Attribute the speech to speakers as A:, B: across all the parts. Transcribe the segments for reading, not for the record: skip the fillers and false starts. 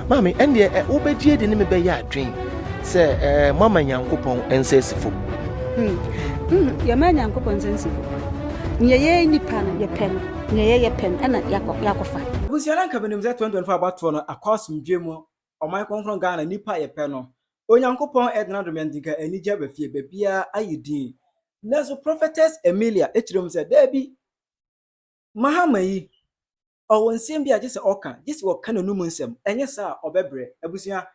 A: Maame, ɛndeɛ ɛ, wobɛgye adi ne me bɛyɛ adwen sɛ ɛɛ moama Nyankopɔn nsa asi fam.
B: Yɛma Nyankopɔn nsa nsi fam. Nea yɛyɛ nipa no yɛpɛ no, nea yɛyɛ pɛ no ɛna yɛakɔfa.
C: Abusua no anka menim sɛ 2024 abatoɔ no akɔ asomdwoe mu. Ɔman kronkron Ghana, nnipa a yɛpɛ no, Onyankopɔn de n'adom yɛn nti nka anigye aba fie, baabiara ayɛ din. Nanso Prophetess Emilia kyerɛ mu sɛ daabi, Mahama yi, ɔwɔ nsɛm bi a gye sɛ ɔka, gye sɛ ɔka n'anum nsɛm, ɛnyɛ saa a ɔbɛbrɛ. Abusua,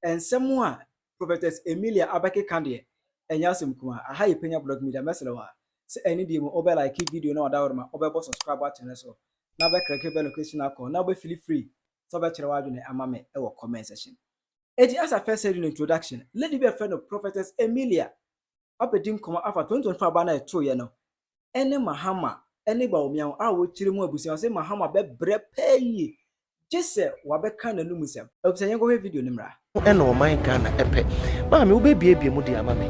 C: nsɛm a Prophetess Emilia abɛkeka deɛ, ɛnyɛ asɛm kumaa. Aha yɛ Penya Blog Media, mɛsrɛ wo a, sɛ ɛne deɛ mu wobɛ like video na ɔda ma wobɛbɔ subscribe akyerɛ so na wobɛclick bell notification akɔ na wobɛfeel free sɛ wobɛkyerɛ w'adwene ama me ɛwɔ comment section. Eti as I first said in the introduction, lady bi a yɛfrɛ no Prophetess Emilia abɛdi nkɔmmɔ afa 2024 aba no a ɛtoeɛ no ɛne Mahama ɛne Bawumia ho a wɔkyerɛ mu. Abusua, sɛ Mahama bɛbrɛ pɛɛ yie gye sɛ wabɛka n'anum nsɛm. Abusua, yɛnkɔhwɛ video no mmra.
A: Ɛna ɔman Ghana ɛpɛ. Maame, wobɛbiebie mu de ama me.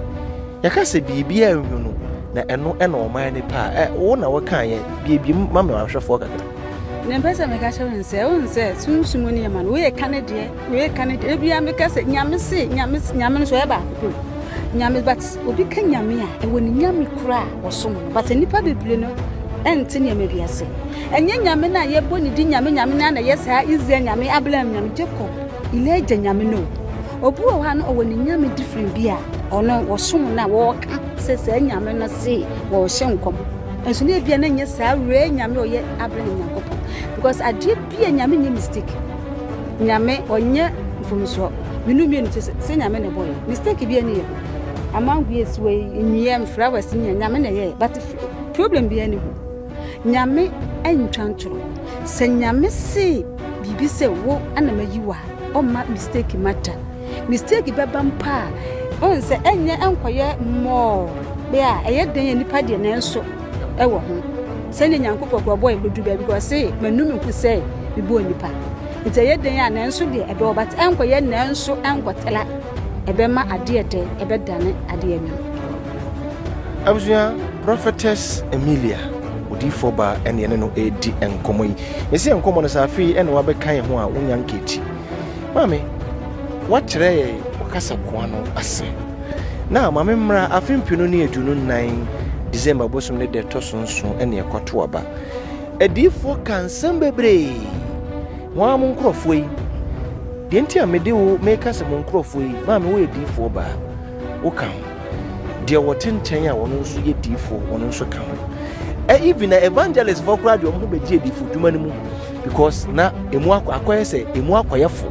A: Yɛka sɛ biribi a ɛnwu no na ɛno ɛna ɔman no pɛ a, wo na wɔka yɛ biebie mu ma me ahwɛfoɔ kakra.
B: Na mpɛ sɛ meka kyerɛ wo sɛ, wohu sɛ sunsum nneɛma no, woyɛ ka ne deɛ, woyɛ ka ne deɛ, ebia meka sɛ Nyame se, Nyame se, Nyame no so ɔyɛ baako pɛ o. Nyame, but obi ka Nyame a, ɛwɔ ne Nyame koro a wɔsom no, but nnipa bebree no ɛnte nneɛma bi ase. Ɛnyɛ Nyame no a yɛbɔ ne din Nyame, Nyame no a na ɛyɛ saa Israel Nyame, Abraham Nyame, Jacob, Elijah Nyame no o. Obi wɔ hɔ a no ɔwɔ ne Nyame different bi a ɔno wɔsom no a wɔɔka sɛ saa Nyame no se wɔrehyɛ nkɔm. Nso ne ebia na nyɛ saa wura Nyame a ɔyɛ Abraham Nyankopɔn, because adeɛ bi a Nyame nyɛ mistake. Nyame ɔnyɛ mfomsoɔ. Menu mmienu te sɛ Nyame na ɛbɔyɛ mistake bi ani yɛ ho. Amango yɛ si wɔ nnua, flowers nyɛ Nyame na ɛyɛ, but problem bi ani ho. Nyame ntwa ntoro. Sɛ Nyame se biribi sɛ wo ana mayi wo a, ɔmma mistake mata. Mistake bɛba mpo a, ɔn sɛ ɛnyɛ ɛnkɔyɛ mmɔɔ bɛ a ɛyɛ den yɛ nipa deɛ, nanso ɛwɔ ho sɛnea Nyankopɔn kora ɔbɔɔ yɛ kɔdu baabi kɔ ɔse manu me ho sɛ mebɔɔ nipa. Nti ɛyɛ den a, nanso deɛ ɛbɛwɔ, but ɛnkɔyɛ nanso ɛnkɔtela ɛbɛma adeɛ dɛ ɛbɛdane adeɛ nwom.
A: Abusua, Prophetess Emilia, odiyifoɔ baa, ɛne ɛne no ɛredi nkɔmmɔ yi. Mesi yɛ nkɔmmɔ no sɛ afei ɛna wabɛka yɛn ho a wonya nkɛkyi. Maame, wakyerɛ yɛ wɔkasa koa no ase na maame mmra. Afe 2024 December bosom ne deɛ ɛtɔ so 7 ɛne ɛkɔto aba. Adiyifoɔ ka nsɛm bebree. Wɔn a mo nkurɔfoɔ yi deɛ nti a mede wo meka sɛ mo nkurɔfoɔ yi, maame, woyɛ diyifoɔ baa, woka ho. Deɛ wɔte nkyɛn a wɔn nso yɛ diyifoɔ, wɔn nso ka ho. Even na evangelist foɔ koraa deɛ, wɔn ho bɛgye adiyifo dwuma no mu because na emu akɔ akɔyɛ sɛ emu akɔyɛ fo.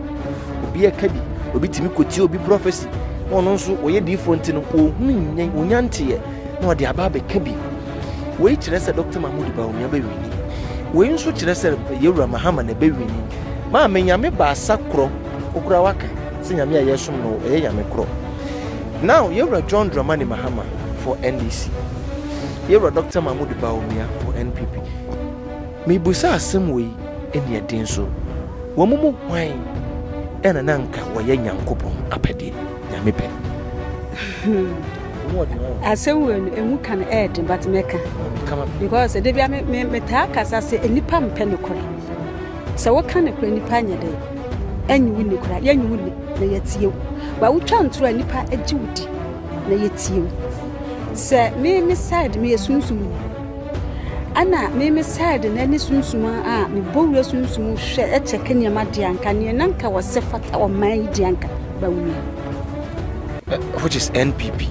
A: Obi ɛka bi, obi tumi kɔtie obi prophecy na ɔno nso wɔyɛ diyifoɔ nti no ohunu nyɛ onya nteɛ na ɔde aba abɛka bi. Wei kyerɛ sɛ Dr Mahmood Bawumia bɛwin, wei nso kyerɛ sɛ Yɛwura Mahama na ɛbɛwin. Maame, Nyame baasa korɔ okura waka sɛ Nyame a yɛsom no ɛyɛ Nyame korɔ. Now Yɛwura John Dramani Mahama for NDC, Yɛwura Dr Mahmood Bawumia for NPP. Mebusa asɛm wei ɛne ɛden so, wɔn mu hwan ɛna na nka wɔyɛ Nyankopɔn apɛdeɛ, Nyame pɛ?
B: Asɛm wei no emu ka no ɛɛden, but mɛka because ɛde bia me me metaa kasa sɛ nnipa mpɛ nokorɛ. Sɛ woka nokorɛ, nnipa nyɛ dɛ ɛnyi wo ni koraa, yɛnyi wo ni na yɛtie wo ba. Wotwa ntoro a, nnipa agye wo di na yɛtie wo. Sɛ me side, meyɛ sunsum ni, ɛna me side na ne sunsum a mebɔ wura sunsum hwɛ ɛkyɛke nneɛma deɛ, anka neɛ na nka wɔsɛ fata ɔman yi deɛ, anka Bawumia.
A: Which is NPP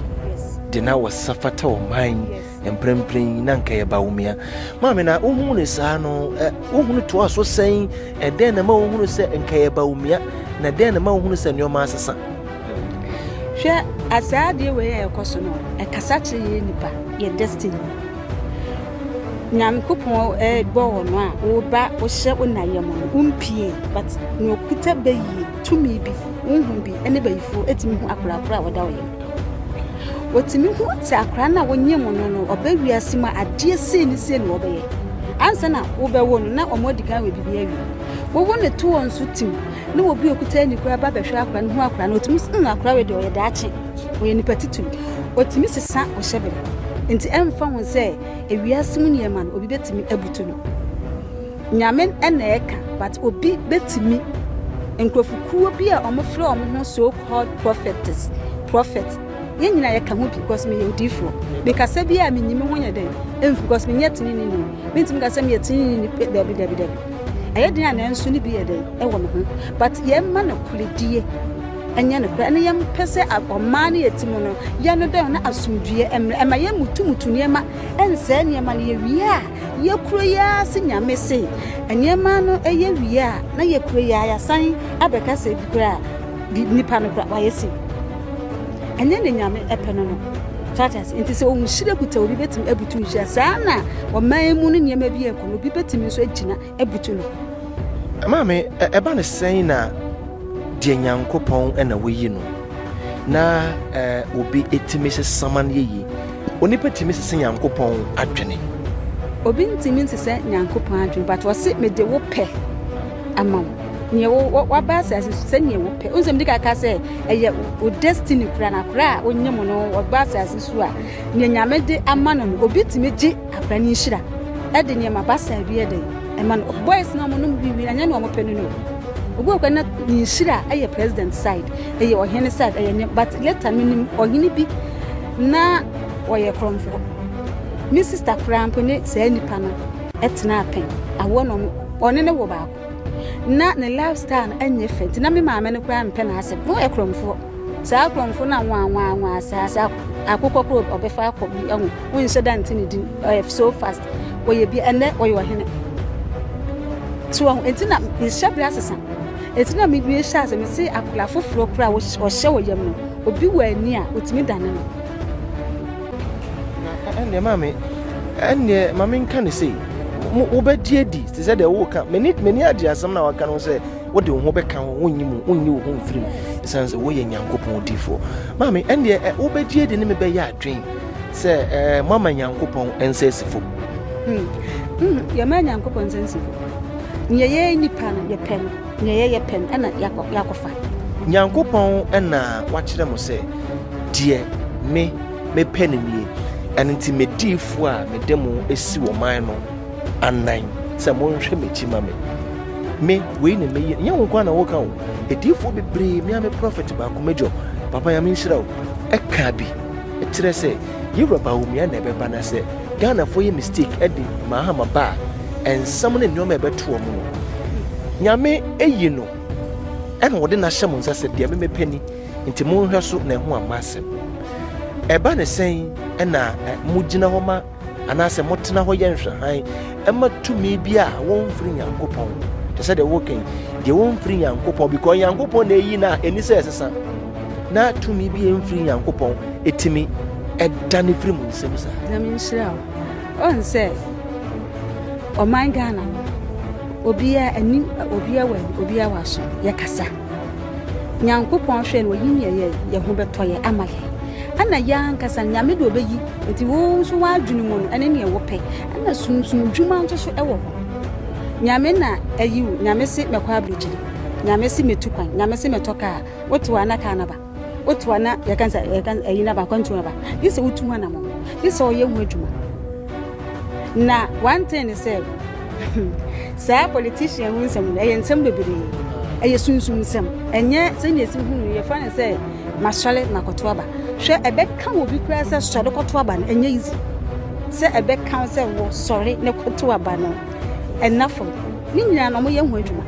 A: de na wɔsa fata ɔman mprempren na nka yɛ Bawumia. Maame, na wohunu ne saa no, wohunu toa so sɛn? Ɛdɛn na ma wohunu sɛ nka yɛ Bawumia, na dɛn na ma wohunu sɛ nneɛma asesa?
B: Hwɛ, asaa adeɛ wei a ɛkɔ so no, ɛkasa kyerɛ yɛ nipa yɛ destiny. Nyankopɔn ɛbɔ wɔ no a woba wohyɛ wo na yɛ mu no, wompie, but nea okuta bɛyie tumi bi, honhom bi ne bayifoɔ ɛtumi hu akorakora a wɔda wo yam. Wɔtumi hu sɛ akora no a wonyɛ mu no, ɔbɛ wiase mu a, adeɛ sei ne sei ne wɔbɛyɛ ansa na wobɛwo no, na ɔmo adi kan wɔ biribi awie. Wowo ne to wɔn so tim na wɔbi okuta ani koraa ba bɛhwɛ akora no, hu akora no, ɔtumi akora wei deɛ ɔyɛ daakye, ɔyɛ nipa titiri. Ɔtumi sesa ɔhyɛ bere nti ɛmfa ho sɛ ewiase mu nneɛma no obi bɛtumi abutu no. Nyame ɛna ɛka, but obi bɛtumi. Nkurɔfokuo bi a wɔfrɛ wɔn ho so called prophetess, prophet, yɛn nyinaa yɛka ho bi because meyɛ odiifoɔ. Mekasa bi a menyi me ho nyɛ dɛn ɛmfi because menyɛ teneneni. Mentumi ka sɛ meyɛ teneneni pɛ, dabi dabi dabi. Ɛyɛ den a nanso ne bi yɛ dɛn ɛwɔ me ho. But yɛmma nokorɛdie ɛnyɛ nokorɛ ɛne yɛmpɛ sɛ ɔman no yɛte mu no yɛno dɛn na asomdwoeɛ mmra. Ɛma yɛmmutumutu nneɛma ɛnsɛe nneɛma no yɛwie a Yɛkuro yi ara se Nyame se nneɛma no yɛ wie a na yɛkuro yi ara yɛasan abɛka sɛ bi koraa bi nipa no koraa wayɛ sei. Ɛnyɛ ne Nyame ɛpɛ no no. So ate ase? Nti sɛ nhyira kuta obi bɛtumi abutu nhyira. Saa na ɔman mu no nneɛma bi ɛkɔ no obi bɛtumi nso agyina abutu no.
A: Maame, ɛba no sɛn na deɛ Nyankopɔn na wayi no na obi tumi sesa ma no yɛ yie? Onipa tumi sesa Nyankopɔn adwene?
B: Obi ntumi nsesa Nyankopɔn adwene, but ɔse mede wo pɛ ama wo. Neɛ wo waba asase so sɛneɛ wo pɛ. Wohu sɛ mede kaka sɛ ɛyɛ wo destiny kora na akora a wonyem no ɔba asase so a neɛ Nyame de ama no no obi tumi gye akora no nhyira ɛde nneɛma basaa bi ɛdɛn ɛma no. Boys na ɔmo nom wiwi ɛnyɛ nea ɔmo pɛ no no. Obi wɔ kora na ne nhyira ɛyɛ president side, ɛyɛ ɔhene side, ɛyɛ nneɛma but later menim ɔhene bi na ɔyɛ korɔmfoɔ. Me sister koraa mpo ne saa nipa no tenaa pɛn. Awoɔ na ɔmo ɔne ne wɔ baako. Na ne lifestyle no ɛnyɛ fɛ nti na me maame no koraa mpɛ n'asɛm. Na ɔyɛ korɔmfoɔ. Saa korɔmfoɔ no a nwanwanwa saa saa akokɔ koro ɔbɛfa akɔ bi ɛho wonhyɛ da nte ne din ɔyɛ so fast ɔyɛ bi ɛnɛ ɔyɛ ɔhene. So ɔho nti na mehyɛ bere asesa. Nti na me hyɛ ase mese akwadaa foforɔ koraa ɔhyɛ wɔ yam no obi wɔ ani a otumi dane no.
A: Na ɛnneɛ maame, ɛnneɛ ma menka no sei, wobɛgye adi te sɛ deɛ woka, m'ani m'ani agye asɛm no a waka no ho sɛ wode wo ho bɛka ho, wonnyi mu, wonnyi wo ho mfiri mu, ɛsiane sɛ woyɛ Nyankopɔn odiyifoɔ. Maame, ɛnneɛ ɛ, wobɛgye adi ne me bɛyɛ adwen sɛ ɛɛ moama Nyankopɔn nsa asi fam.
B: Hmm, hmm, yɛma Nyankopɔn nsa nsi fam. Nea yɛyɛ nipa no, yɛpɛ no. Nea yɛyɛ pɛ no, ɛna yɛakɔ, yɛakɔfa.
A: Nyankopɔn na wakyerɛ mo sɛ, Deɛ me, mepɛ no nie, ɛno nti m'adiyifoɔ a mede mo asi ɔman no anan sɛ monhwɛ m'akyi ma me. Me, wei na mɛyi, ɛnyɛ wo nko ara na woka o, adiyifoɔ bebree, me ara me prɔfɛt baako, Major, papa Nyame nhyira wo, ɛkaa bi, ɛkyerɛ sɛ Yɛwura Bawumia na ɛbɛba na sɛ Ghanafoɔ yɛ mistake de Mahama ba a, nsɛm ne nneɛma a ɛbɛto wɔn no, Nyame ayi no ɛna ɔde no ahyɛ mo nsa sɛ deɛ me mepɛ ni, Nti monhwɛ so na ɛho amma asɛm. Ɛba ne sɛn na mogyina hɔ ma anaasɛ motena hɔ yɛ nhwɛhan ma tumi bi a wɔmfiri Nyankopɔn, te sɛ deɛ woka yi, deɛ wɔmfiri Nyankopɔn, because Nyankopɔn na ɛyi no a ɛni sɛ ɛsesa, na tumi bi a ɛmfiri Nyankopɔn ɛtumi ɛdane firi mo nsam saa?
B: Nyame nhyira wo. Ɔn sɛ ɔman Ghana no, obiara ani, obiara wɔ ani, obiara wɔ aso, yɛkasa. Nyankopɔn hwɛ na oyi nea yɛ yɛ ho bɛtɔ yɛ ama yɛ. Ɛna yɛ ankasa no, Nyame de obeyi, nti wo nso w'adwene mu no, ɛne nea wopɛ. Ɛna sunsum dwuma nso so ɛwɔ hɔ. Nyame na ayi wo, Nyame se mɛkɔ abrokyire, Nyame se metu kwan, Nyame se mɛtɔ kaa, wote hɔ a na kaa no aba. Wote hɔ a na yɛka sɛ yɛka ayi no aba, akwantuo no aba. Gye sɛ wotu ho anamɔn, gye sɛ ɔyɛ ho adwuma. Na one thing ne sɛ saa politician ho nsɛm no ɛyɛ nsɛm bebree, ɛyɛ sunsum nsɛm, ɛnyɛ sɛnea esi hu no yɛfa no sɛ masɔre makɔto aba. Hwɛ ɛbɛka wɔ bi koraa sɛ sɔre kɔto aba no ɛnyɛ easy. Sɛ ɛbɛka wo sɛ wɔ sɔre ne kɔto aba no ɛnna fam. Ne nyinaa no wɔyɛ ho adwuma.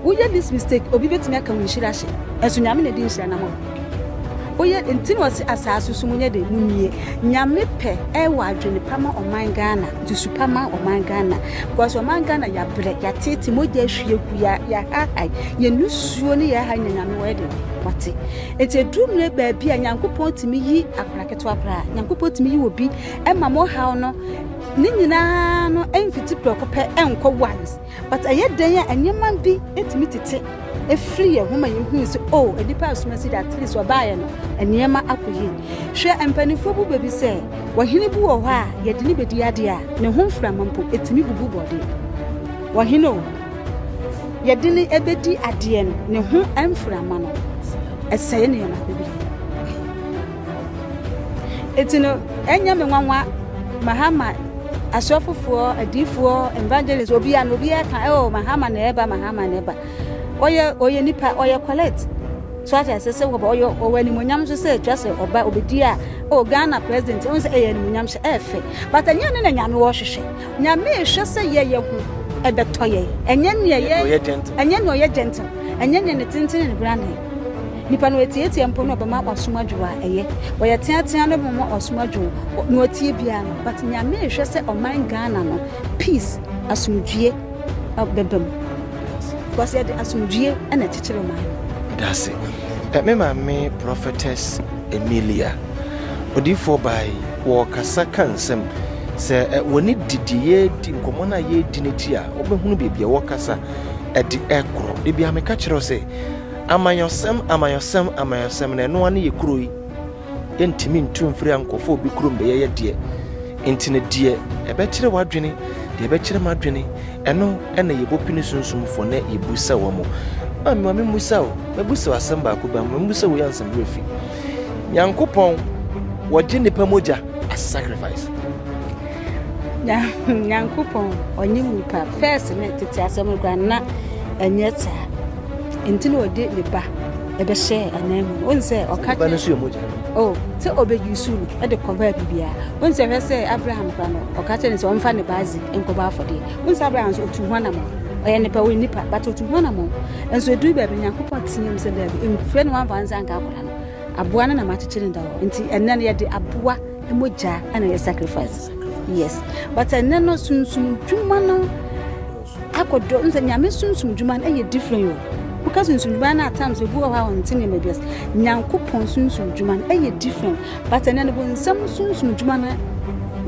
B: Woyɛ this mistake obi betumi aka wo nhyira ahyɛ. Ɛso Nyame na ɛde nhyira no ama wo. Woyɛ nti na ɔse asaase so monyɛ dɛn munnue. Nyame pɛ ɛwɔ adwene pa ma ɔman Ghana, nsusu pa ma ɔman Ghana because ɔman Ghana yabrɛ, yatete, mogya ahwie gu, ya yahaahae, yɛn nusuo ne yɛn ha nyina Nyame wɔyɛ dɛn wate. Nti ɛduru mmerɛ baabi a Nyankopɔn tumi yi akora ketewa koraa, Nyankopɔn tumi yi obi ɛma mo haw no ne nyinaa no ɛmfiti prɛko pɛ ɛnkɔ once. But ɛyɛ dɛn a nneɛma bi tumi tete firi yɛn ho ma yɛhunu sɛ oh, nnipa asomasi de at least ɔbaeɛ no nneɛma akɔ yie. Hwɛ mpanimfoɔ bu bɛ bi sɛ ɔhene bi wɔ hɔ a yɛde ne bɛdi adeɛ a ne ho mframa mpo ɛtumi bubu bɔdeɛ. Ɔhene o, yɛde ne ɛbɛdi adeɛ no ne ho mframa no ɛsɛe nneɛma bebree. Enti no, ɛnyɛ me nwanwa Mahama asɔfofoɔ, adiifoɔ, evangelist, obiara no obiara ka oh Mahama na ɛba, Mahama na ɛba. Ɔyɛ ɔyɛ nipa, ɔyɛ collect. So ate ase sɛ wɔba ɔyɛ ɔwɔ animonyam nso sɛ ɛtwa sɛ ɔba obedi a oh Ghana president ɛho sɛ ɛyɛ animonyam hyɛ ɛɛfɛ but ɛnyɛ ne na nyame wɔhwehwɛ nyame ehwɛ sɛ yɛyɛ ho ɛbɛtɔ yɛ ɛnyɛ nea yɛ ɛnyɛ nea ɔyɛ gentle ɛnyɛ nea ne tenten ne brane nipa no etietie mpo na ɔbɛma wasom adwo a ɛyɛ wɔyɛ teatea no bɛma wasom adwo na ɔtie biara no but nyame ehwɛ sɛ ɔman Ghana no peace asomdwie bɛba mu because yɛde asomdwie na ɛkyekyere ɔman no.
A: Medase. Me maame Prophetess Emilia, odiyifoɔ baa yi, wɔkasa ka nsɛm. Sɛ w'ani di deɛ yɛredi, nkɔmmɔ no a yɛredi no akyi a, wobɛhunu baabi a wɔkasa de ɛkorɔ. Da biara meka kyerɛ wo sɛ, amanyɔsɛm, amanyɔsɛm, amanyɔsɛm no, ɛno ara ne yɛ kuro yi. Yɛntumi ntu mfiri ankɔfa obi kurom bɛyɛ yɛ deɛ. Nti no deɛ ɛbɛkyerɛ w'adwene, deɛ ɛbɛkyerɛ m'adwene, ɛno na yɛbɔ pini sunsumfoɔ na yɛbusa wɔn. Maame ma memmusa wo, mɛbusa wo asɛm baako bi, ma memmusa wei ansa me werɛ fi. Nyankopɔn, wɔgye nnipa mogya as sacrifice?
B: Nyankopɔn, ɔnye nnipa. First ne tete asɛm no koraa na ɛnyɛ saa. Nti na ɔde ne ba ɛbɛhyɛɛ anan mu. Wohu sɛ ɔka
A: Ba no nso yɛ mogya.
B: Oh, sɛ ɔbɛyi no ɛde kɔbaa biribiara. Wohu sɛ hwɛ sɛ Abraham koraa no, ɔka kyerɛ no sɛ ɔmfa ne ba Isaac nkɔbɔ afɔdeɛ. Wohu sɛ Abraham nso ɔtu ho anammɔn. Ɔyɛ nipa, ɔyɛ nipa, but ɔtu ho anammɔn. Nso ɛduru baabi Nyankopɔn team sɛ daabi, mfrɛ no wamfa nsa anka akwadaa no. Aboa no na makyekyere no da hɔ. Nti ɛnnɛ no yɛde aboa mogya na yɛ sacrifice. Yes, but ɛnnɛ no sunsum dwuma no akɔdɔ n sɛ nyame sunsum dwuma no ɛyɛ different o. Woka sunsum dwuma no at times ebi wɔ hɔ a ɔnte nneɛma bi ase. Nyankopɔn sunsum dwuma no ɛyɛ different, but ɛnɛ no bonsam sunsum dwuma no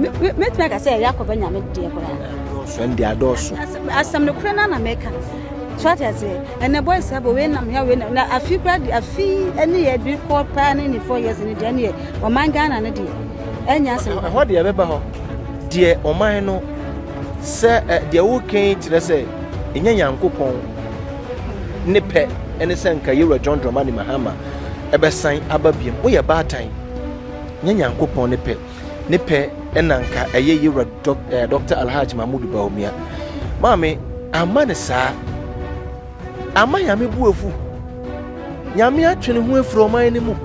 B: mɛtumi aka sɛ ɛyɛ akɔbɛ nyame deɛ koraa.
A: Adɔɔso, ɛnde adɔɔso.
B: Asɛm no korɛ no na mɛka. So ate aseɛ, ɛnɛ boys abɔ wei nam ya wei nam na afi koraa de afi ɛne yɛ de kɔ paa ne ne 4 years ne deɛ ɛne yɛ ɔman Ghana no deɛ ɛnyɛ asɛm.
A: Ɛhɔ deɛ ɛbɛba hɔ deɛ ɔman no sɛ deɛ woka yi kyerɛ sɛ ɛnyɛ Nyankopɔn ne pɛ ɛne sɛ nka Yewura John Dramani Mahama ɛbɛsan aba biam. Woyɛ baatan, nyɛ Nyankopɔn ne pɛ. Ne pɛ ɛna nka ɛyɛ Yewura Dr. Alhaji Mahmudu Bawumia. Maame, amma ne saa. Ama Nyame bu afu. Nyame atwe ne ho afiri ɔman no mu.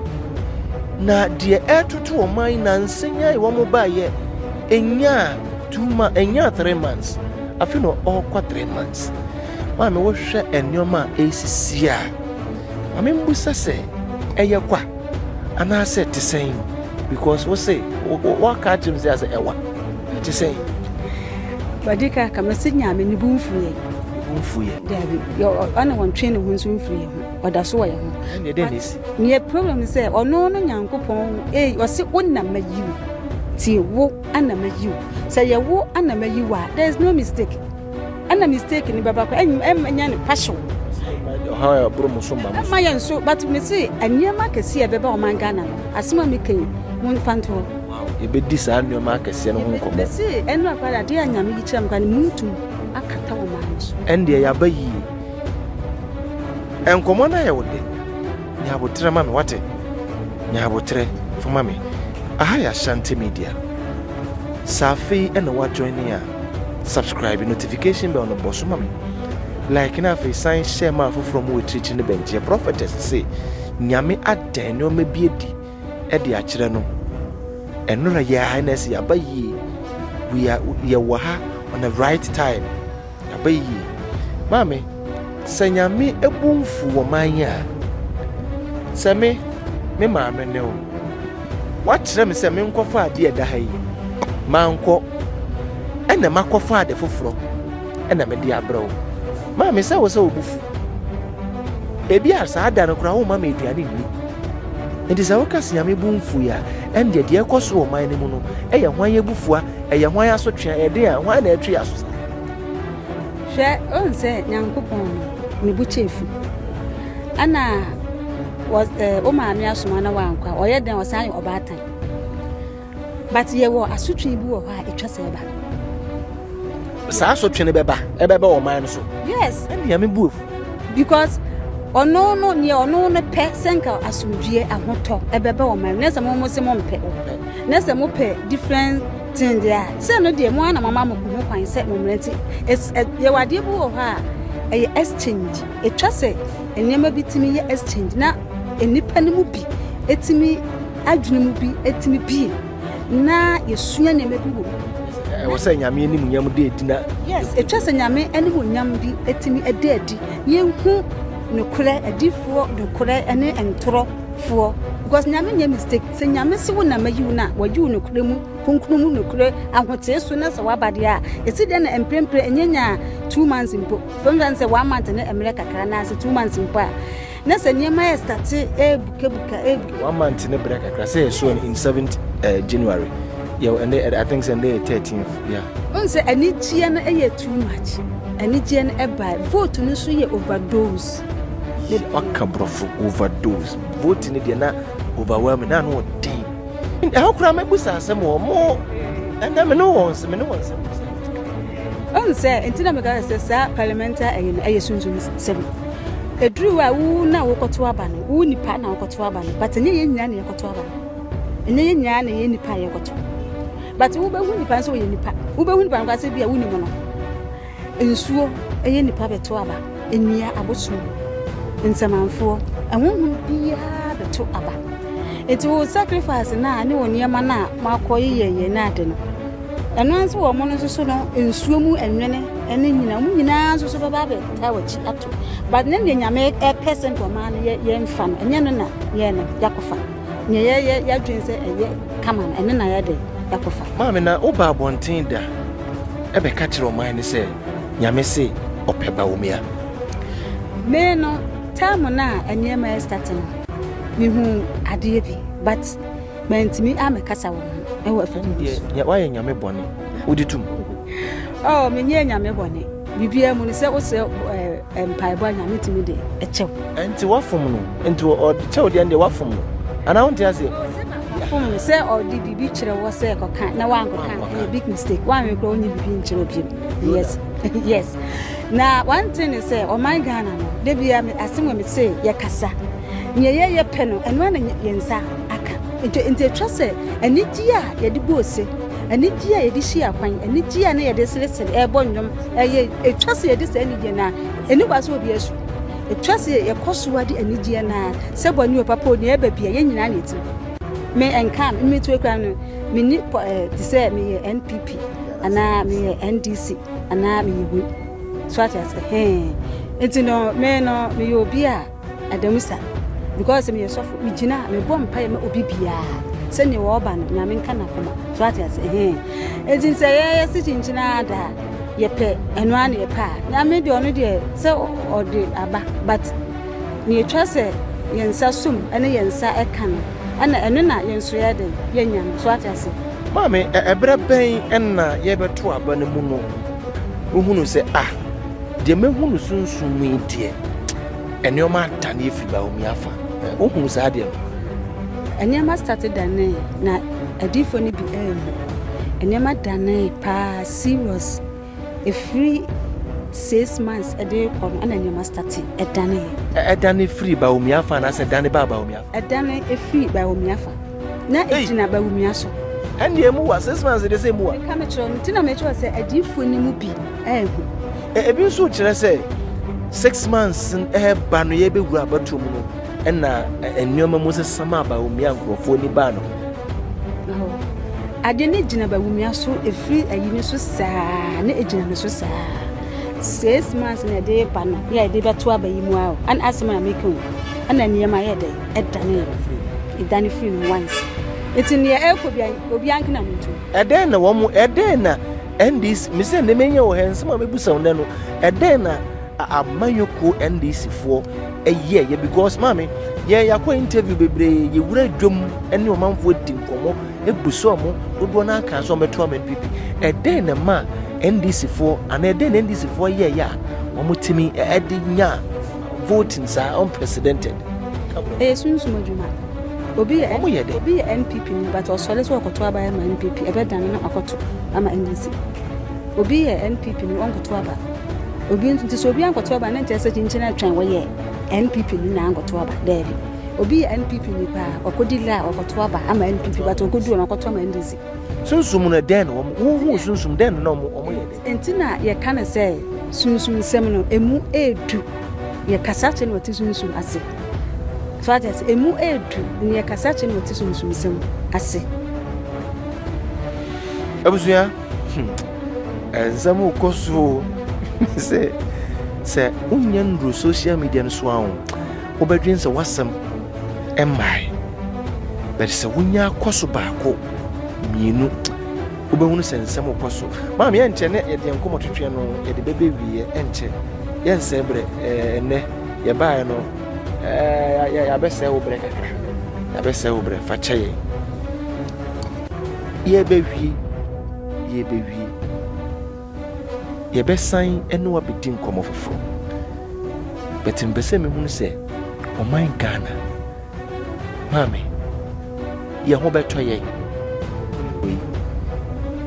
A: Na deɛ ɛretoto ɔman nansa nyae wɔn baeɛ ɛnyaa 2 months, ɛnyaa 3 months. Afe na ɔrekɔ 3 months. Maame, wohwɛ nneɛma a ɛresisi a, maame mbusa sɛ ɛyɛ kwa anaasɛ te sɛn? Because wo se waka akyerɛ me sɛ asɛ ɛwa te sɛn?
B: Badi ka kama sɛ Nyame ne bu mfiri yɛ.
A: Ne bu mfu yɛ.
B: Dabi, ɔne wɔntwe ne ho nso mfiri yɛ ho. Ɔda so wɔ yɛ ho.
A: Ɛnneɛ dɛn na ɛsi?
B: Neɛ problem sɛ ɔno no Nyankopɔn ee ɔse wo na mayi wo. Tie, wo ana mayi wo. Sɛ yɛ wo ana mayi wo a, there is no mistake. Ɛna mistake ni bɛba kɔ ɛnyɛ ne pahyew.
A: Ɔhaw a ɛboro mo so ma mo so.
B: Ɛma yɛn so, but me se nneɛma akɛseɛ a ɛbɛba ɔman Ghana no, asɛm a meka yi, momfa nto hɔ.
A: Wow, yɛbɛdi saa nneɛma akɛseɛ no ho nkɔmmɔ.
B: Me se ɛno akora adeɛ a Nyame yi kyerɛ me koraa no, muntum akata ɔman no so.
A: Ɛndeɛ yɛaba yie. Nkɔmmɔ no ayɛ wo dɛ. Nya aboterɛ ma me, wate? Nya aboterɛ fa ma me. Aha yɛ Ashanti Media. Sɛ afei ɛna woajoin a, subscribe, notification bell no bɔ so ma me. Like na afei san share ma afoforɔ mu wɔ akyirikyiri ne bɛnkyɛɛ. Prophetess se Nyame adan nneɛma bi adi ɛde akyerɛ no. Ɛnora yɛ ha na ɛsɛ yɛaba yie. We are yɛwɔ ha on the right time. Yɛaba yie. Maame, sɛ Nyame ebu mfu wɔ man yi a, sɛ me maame ne wo, wakyerɛ me sɛ menkɔfa adeɛ ɛda ha yi, mankɔ, ɛna makɔfa ade foforɔ, ɛna mede abrɛ wo. Maame, sɛ wo sɛ wo bo fu. Ebi a saa da no koraa womma me aduane nni. Nti sɛ woka sɛ Nyame bu mfu yi a, ɛndeɛ deɛ ɛkɔ so wɔ ɔman no mu no, ɛyɛ hwan abufua, ɛyɛ hwan asotwe, ɛyɛ den a, hwan na ɛtwe aso saa?
B: Hwɛ, ɔhu sɛ Nyankopɔn no, ne bo kyɛ fu. Ɛna wo maame asoma na wankɔ a, ɔyɛ dɛn ɔsan yɛ ɔbaatan. But yɛwɔ asotwe bi wɔ hɔ a ɛtwa sɛ ɛba.
A: Saa asotwe no bɛba, ɛbɛba ɔman no so.
B: Yes.
A: Ɛne Nyame bu afu.
B: Because ɔno no neɛ ɔno no pɛ sɛ nka asomdwie ahotɔ ɛbɛba ɔman mu. Na sɛ mo mo se mo mpɛ. Na sɛ mo pɛ different thing deɛ a, sɛ no deɛ mo ana mama mo ho kwan sɛ mo mmerɛ nti yɛwɔ adeɛ bi wɔ hɔ a Ɛyɛ exchange. Ɛtwa sɛ nneɛma bi tumi yɛ exchange na nnipa no mu bi tumi adwene mu bi tumi bie na yɛsua nneɛma bi wɔ mu.
A: Ɛwɔ sɛ Nyame animuonyam da adi na.
B: Yes, ɛtwa sɛ Nyame animuonyam bi tumi da adi na yɛhu nokorɛ, adiyifoɔ nokorɛ ne ntorɔfoɔ because Nyame nyɛ mistake. Sɛ Nyame se wo na mayi wo no a, wayi wo nokorɛ mu. Kronkron mu nokorɛ ahotee so na sɛ waba deɛ a, ɛsi dɛn na mprempren ɛnyɛ nyaa 2 months mpo, for instance sɛ 1 month ne mmerɛ kakra anaasɛ 2 months mpo a, na sɛ nneɛma yɛ start ɛrebukabuka ɛrebu.
A: 1 month ne berɛ kakra sɛ yɛsoɔ no in 7th January yɛ ɛnɛ, I think sɛ ɛnɛ yɛ 13th, yeah.
B: Wohu sɛ anigyeɛ no yɛ too much, anigyeɛ no ɛbae, vote no nso yɛ overdose.
A: Waka borɔfo, overdose. Vote no deɛ na overwhelming na ano ɔden. Ɛhɔ koraa mɛbusa asɛm wɔ mo ɛnɛ me ne wɔn nsɛm.
B: Ɔn sɛ nti na meka sɛ saa parliamentary ɛyɛ no ɛyɛ sunsum sɛm. Ɛduru a wo na wokɔto aba no, wo nipa na wokɔto aba no, but ɛnyɛ yɛn nyinaa na yɛkɔto aba no, ɛnyɛ yɛn nyinaa na yɛn nipa a yɛkɔto, but wobɛhu nipa nso wɔyɛ nipa, wobɛhu nipa no koraa sɛ bi a wonim no. Nsuo ɛyɛ nipa bɛto aba, nnua, abosom, nsamanfoɔ, ɛhohom biara bɛto aba. Nti wo sacrifice no a ne wo nneɛma no a moakɔ yeyɛyɛ no ade no, ɛno nso wɔ mo no nso so no, nsuo mu ɛnwene ɛne nyinaa mu nyinaa nso so bɛba abɛta w'akyi ato, but ne deɛ Nyame ɛpɛ sɛ nkɔmaa no yɛmfa no, ɛnyɛ no na yɛn no yɛakɔfa nea yɛyɛ yɛadwene sɛ ɛyɛ kama no, ɛno na yɛde yɛakɔfa.
A: Maame, na woba abɔnten da ɛbɛka kyerɛ ɔman no sɛ Nyame se ɔpɛ Bawumia?
B: Me no, time no a nneɛma yɛ start no, mehu adeɛ bi, but mantumi amɛkasa wɔ ho ɛwɔ afidie so.
A: Deɛ woayɛ Nyame bɔne, wode tom?
B: Oh, menyɛ Nyame bɔne. Biribiara mu no, sɛ wosɛ mpaebɔ a, Nyame tumi de ɛkyɛw.
A: Ɛnti woafom no, nti ɔde kyɛw deɛ, deɛ woafom no anaa wonte aseɛ?
B: Fom no sɛ ɔde biribi kyerɛ wɔ sɛ kɔka na wankɔka, ɛyɛ big mistake. Wanwe koraa wonye biribi nkyerɛ bio. Yes, na one thing ne sɛ ɔman Ghana no, da bia asɛm wɔ me sɛ yɛkasa nea yɛyɛ pɛ no, ɛno ana yɛn nsa aka. Nti atwa sɛ anigye a yɛde bɔ ose, anigye a yɛde hyia kwan, anigye a na yɛde seresere ɛrebɔ nnwom, ɛyɛ atwa sɛ yɛde saa anigye no a ɛni kwa sɛ obi asu. Atwa sɛ yɛkɔ so ade anigyeɛ no a sɛ bɔne o, papa o, nea ɛba bia yɛn nyinaa na ɛtim. Me ɛnka me metu ekura no, menni te sɛ meyɛ NPP anaa meyɛ NDC anaa meyɛ wei so, ate ase hɛn. Nti no, me no meyɛ obi a adamu sa because meyɛ sɔfo, megyina a mebɔ mpaeɛ ma obi biara sɛnea wɔreba no, Nyame nka n'akoma so, ate ase hɛn. Nti sɛ yɛyɛ se kyinkyini ada a yɛpɛ ɛno ara na yɛpɛ a, Nyame deɛ ɔno deɛ sɛ ɔde aba, but nea etwa sɛ yɛn nsa som ne yɛn nsa ɛka no, ɛna ɛno na yɛn nso yɛ de yɛnya no so, ate ase.
A: Maame, ɛberɛ bɛn ɛna yɛbɛto aba no mu no wohunu sɛ ah, deɛ mehu no sunsum mu yi deɛ, nneɛma adane afiri Bawumia afa? Wohunu saa deɛ no?
B: Nneɛma start dane na adiifoɔ no bi ɛɛmu nneɛma dane paa, serious. Ɛfiri 6 months ɛde kɔ no, ɛna nneɛma start ɛdane.
A: Ɛdane firi Bawumia afa anaasɛ ɛdane baa Bawumia afa?
B: Ɛdane ɛfiri Bawumia afa na ɛgyina Bawumia so.
A: Ɛndeɛ mu wa 6 months de sɛ mu wa.
B: Meka mekyerɛ no nti na mekyerɛ sɛ adiifoɔ no mu bi ɛɛhu.
A: Ebi nso kyerɛ sɛ 6 months ɛɛba no, yɛbɛwura abatoɔ mu no, ɛna nneɛma mu sesa ma Bawumia nkurɔfoɔ ni baa no.
B: Adeɛ no gyina Bawumia so ɛfiri ayi no so saa na ɛgyina no so saa 6 months na ɛde ba no yɛ ɛde bɛto aba yi mu a o, ɛna asɛm a meka o, ɛna nneɛma yɛ dɛ ɛdane ɛdane firi no once. Nti nea ɛrekɔ bia obiara nkena no ntom.
A: Ɛdɛn na wɔn, ɛdɛn na NDC mesɛ ne menya wɔ ha nsɛm a mebusa wɔn dɛ no, ɛdɛn na amanyɔkuo NDC foɔ ɛyɛ yɛ? Because maame, yɛn yɛakɔ interview bebree, yɛwura dwam ne ɔmanfoɔ di nkɔmmɔ, ebu so ɔmo dodoɔ no aka sɛ ɔmɛto ama NPP. Ɛdɛn na ma NDC foɔ anaa ɛdɛn na NDC foɔ yɛɛyɛ a wɔn tumi ɛde nya voting saa unprecedented?
B: Ɛyɛ sunsum adwuma. Obi yɛ
A: Wɔn yɛ dɛ.
B: Obi yɛ NPP ni but ɔsɔre sɛ ɔkɔto aba ama NPP, ɛbɛdane na akɔto ama NDC. Obi yɛ NPP ni, ɔnkɔto aba. Obi nso nti sɛ obi ankɔto aba ne nkyerɛ sɛ kyinkyin atwɛn wɔyɛ NPP ni na ankɔto aba. Daabi, obi yɛ NPP ni paa, ɔkɔdi la a ɔkɔto aba ama NPP, but ɔkɔdu no ɔkɔto ama NDC.
A: Sunsum no, dɛn na wɔn wohu sunsum dɛn na wɔn yɛ dɛn?
B: Nti na yɛka no sɛ sunsum nsɛm no emu edu. Yɛkasa kyerɛ na ɔte sunsum ase. So ate ase, emu edu na yɛkasa kyerɛ na ɔte sunsum nsɛm ase.
A: Abusua, nsɛm kɔ so sɛ wonya nduru social media no so a, wobɛdwen sɛ wasɛm mmae, but sɛ wonya akɔ so baako mmienu, wobɛhunu sɛ nsɛm kɔ so. Maame, yɛnkyɛ ne yɛde yɛn nkɔmmɔ twetwe no yɛde bɛbɛ wieɛ. Ɛnkyɛ yɛnsɛ berɛ. Ɛnɛ yɛbaeɛ no, yɛabɛsɛe wo berɛ kakra, yɛabɛsɛe wo berɛ, fa kyɛ yɛn. Yɛbɛwie, yɛbɛsan ne wabɛdi nkɔmmɔ foforɔ, but mpɛ sɛ mehunu sɛ ɔman Ghana, maame, yɛn ho bɛtɔ yɛn,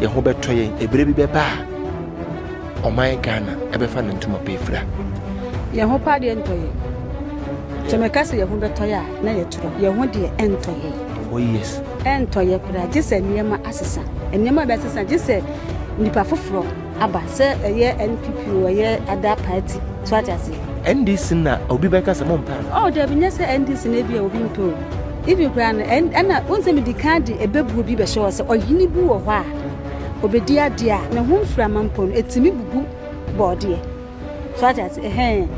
A: yɛn ho bɛtɔ yɛn. Ebere bi bɛba a ɔman Ghana ɛbɛfa ne ntoma pɛ efira.
B: Yɛn ho pa deɛ ntɔ yɛn. Sɛ mɛka sɛ yɛn ho bɛtɔ yɛ a, na yɛtorɔ. Yɛn ho deɛ ɛntɔ yɛn.
A: Oh yes.
B: Ɛntɔ yɛ koraa, gye sɛ nneɛma asesa. Nneɛma bɛsesa gye sɛ nipa foforɔ aba, sɛ ɛyɛ NPP o, ɛyɛ other party, so ate ase.
A: NDC na obi bɛka sɛ mompɛ ana?
B: Oh dabi, nyɛ sɛ NDC na ebi a obi mpɛ o. Even koraa no, ɛna wɔn sɛ medi kan de ɛbɛbuo bi bɛhyɛ hɔ sɛ ɔhene bi wɔ hɔ a obɛdi adeɛ a ne ho mframa mpo no ɛtumi bubu bɔɔdeɛ, so ate ase. Ɛhɛn,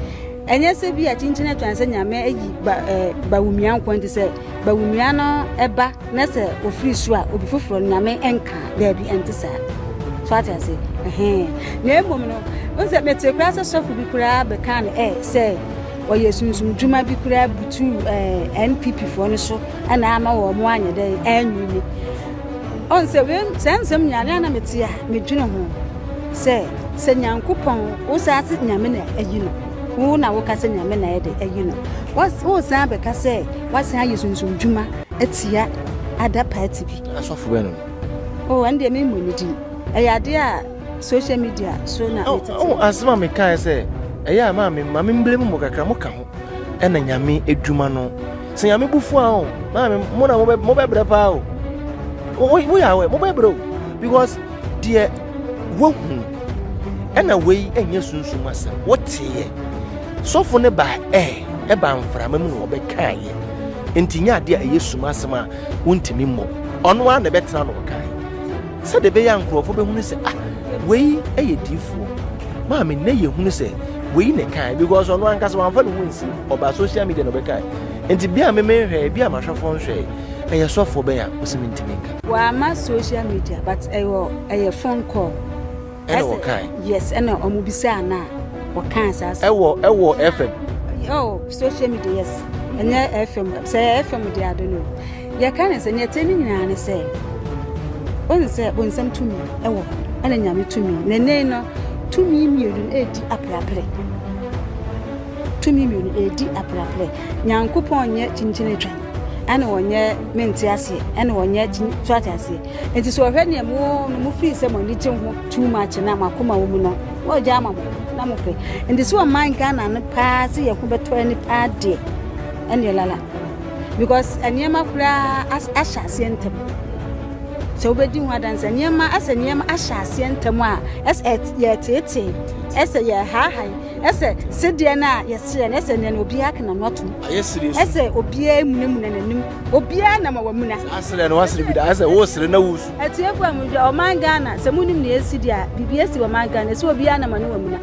B: ɛnyɛ sɛ bi a kyinkyin atwan sɛ Nyame ayi ba Bawumia nko nti sɛ Bawumia no ɛba na sɛ ofiri so a obi foforɔ no Nyame ɛnka. Daabi, ɛnte saa, so ate ase. Ɛhɛn, na mmom no n sɛ mete koraa sɛ sɔfo bi koraa bɛka no sɛ ɔyɛ sunsum dwuma bi koraa butu NPP foɔ no so ɛna ama wɔn mo anyɛ dɛ ɛnwini. Ɔn sɛ wei saa nsɛm nyinaa ne ana mete a medwene ho sɛ Nyankopɔn wo saa se Nyame na ayi no, wo na woka sɛ Nyame na ɛde ayi no, wo san bɛka sɛ wasan ayɛ sunsum dwuma atia ada party bi.
A: Asɔfo bɛn no?
B: Oh, ɛno deɛ memmɔ ne din. Ɛyɛ adeɛ a social media so na
A: oh,
B: metete.
A: Oh, asɛm a mekae sɛ ɛyɛ a maame, ma memblɛ mu kakra, moka ho ɛna Nyame adwuma no sɛ Nyame bufu a o, maame, mo na mobɛbrɛ paa o. Woyɛ awɛ, mobɛbrɛ o, because deɛ woahunu ɛna wei ɛnyɛ sunsum asɛm. Woteeɛ sɔfo ne ba ɛba mframa mu na wɔbɛkaeɛ, nti nyɛ adeɛ a ɛyɛ sum asɛm a wontumi mmɔ. Ɔno ara na ɛbɛtena na ɔkae sɛdeɛ ɛbɛyɛ a nkurɔfoɔ bɛhunu sɛ, ah, wei yɛ diifoɔ. Maame, nnɛ yɛhunu sɛ wei na ɛkae because ɔno ankasa wamfa ne ho nsi, ɔbaa social media na ɔbɛkae. Nti bia me menhwɛ, bia mahwɛfoɔ nhwɛ, ɛyɛ sɔfoɔ bɛn a wɔsɛ mentumi nka.
B: Wama social media, but ɛyɛ phone call.
A: Ɛna wɔkae?
B: Yes, ɛna ɔmo bisaa na wɔkaa saa.
A: Ɛwɔ FM?
B: Oh, social media, yes. Ɛnyɛ FM, sɛ ɛyɛ FM deɛ, I don't know. Yɛka ne sɛ nea ɛtɛ ne nyinaa ne sɛ ɔne sɛ bonsam tumi ɛwɔ hɔ ɛna Nyame tumi na ɛnɛ no tumi mmienu no ɛredi aperapere, tumi mmienu ɛredi aperapere. Nyankopɔn nyɛ kyinkyin atwan, ɛna wɔnyɛ mente aseɛ, ɛna wɔnyɛ kyin so ate aseɛ. Nti sɛ ɔhwɛ nea mo no mo fii sɛ mo ani gye ho too much na mo akoma wɔ mu no, wɔgya ama mo na mo pɛ. Nti sɛ ɔman Ghana no paa sɛ yɛn ho bɛtɔ ani paa deɛ, ɛneɛ lala, because nneɛma koraa ahyɛ aseɛ ntɛm sɛ wobɛdi ho adanse. Nneɛma asɛ, nneɛma ahyɛ aseɛ ntɛm a ɛsɛ yɛtetee, ɛsɛ yɛhaahae, ɛsɛ sedeɛ no a yɛseɛ no, ɛsɛ nneɛ no obiara ka n'ano atom.
A: Ayɛ serious.
B: Ɛsɛ obiara munamuna n'anim, obiara nam a wamuna.
A: Asere no wasere bi da, ayɛ sɛ wosere na wusu.
B: Atiefo a mohwɛ ɔman Ghana, sɛ monim nea ɛsi deɛ a, biribi asi wɔ ɔman Ghana. Ɛsɛ obiara nam ano wamuna.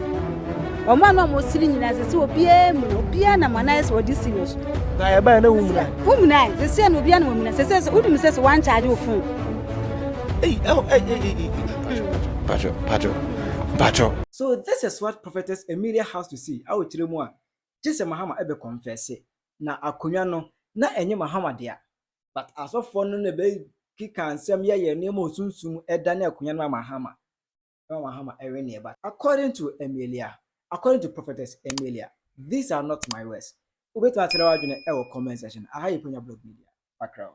B: Ɔmo a na ɔmo sere nyinaa sɛ obiara mu no, obiara nam ano ayɛ sɛ ɔde serious.
A: Na yɛbaɛ na womuna.
B: Womuna sɛ sɛ no obiara nam wamuna sɛ wonim sɛ wankyagye wo phone.
A: Ei, oh, ei, ei, ei, ei, patro, patro, patro.
C: So this is what Prophetess Emilia has to say. A wɔkyerɛ mu a, gye sɛ Mahama ɛbɛ confess na akonnwa no na ɛnyɛ Mahama dea, but asɔfoɔ no na ɛbɛkeka nsɛm yɛyɛ nneɛma osunsum ɛda ne akonnwa no ma Mahama, ma Mahama ɛwe ne ɛba. According to Emilia, according to Prophetess Emilia, these are not my words. Wobɛtumi akyerɛ w'adwene ɛwɔ comment section. Aha yɛ Ponya Blog Media. Pakraw.